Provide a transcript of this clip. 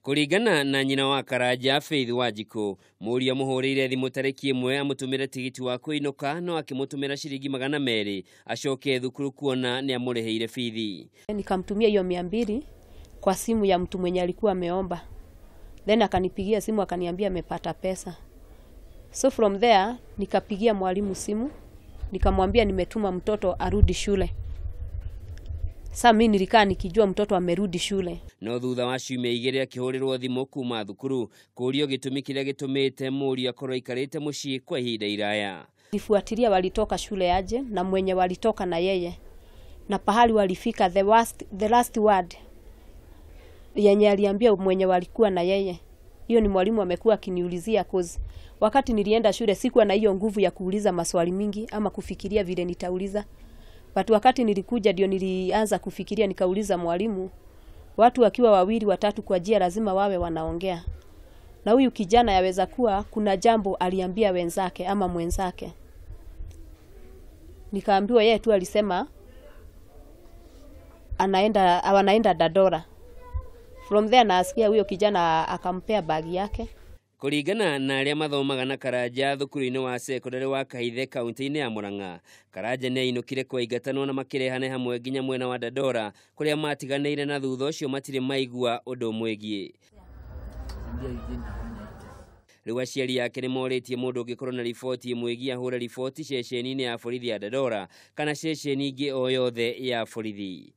Kũringana na nyina wa Karanja Faith Wanjikũ, mũriũ amũhũrĩire thimũ tarĩki 1 amũtũmĩre tigiti wa kũinũka no akĩmũtũmĩra ciringi 200 acoke thukuru kuona nĩ amũrĩhĩire bithi. Nikamtumia hiyo 200 kwa simu ya mtu mwenye alikuwa ameomba. Then akanipigia simu akaniambia amepata pesa. So from there nikapigia mwalimu simu nikamwambia nimetuma mtoto arudi shule. Sasa mimi nilikaa nikijua mtoto amerudi shule. No thutha wa ciumia 2 akĩhũrĩrwo thimũ kuma thukuru kũũrio gĩtũmi kĩrĩa gĩtũmĩte mũriũ akorwo aikarĩte mũciĩ kwa ihinda iraya. Nifuatilia walitoka shule aje na mwenye walitoka na yeye na pahali walifika, the last word yenye aliambia mwenye walikuwa na yeye, hiyo ni mwalimu amekuwa akiniulizia, cause wakati nilienda shule sikuwa na hiyo nguvu ya kuuliza maswali mingi ama kufikiria vile nitauliza. But wakati nilikuja ndio nilianza kufikiria, nikauliza mwalimu, watu wakiwa wawili watatu kwa njia lazima wawe wanaongea. Na huyu kijana yaweza kuwa kuna jambo aliambia wenzake ama mwenzake. Nikaambiwa yeye tu alisema wanaenda Dandora. From there nasikia huyo kijana akampea bagi yake. Kũringana na arĩa mathomaga na Karanja thukuru-inĩ wa sekondarĩ wa Kahithe kaunti-inĩ ya Murang'a, Karanja nĩ ainũkire kwaingatanwo na makĩrehane hamwe nginya mwena wa Dandora kũrĩa matiganĩire na thutha ũcio matirĩ maigua ũndũ mwĩgiĩ. Rĩu aciari ake nĩ morĩtie mũndũ ũngĩkorwo na riboti ĩmwĩgiĩ ahũre riboti ceceni-inĩ ya borithi ya Dandora kana ceceni ingĩ o yothe ya borithi.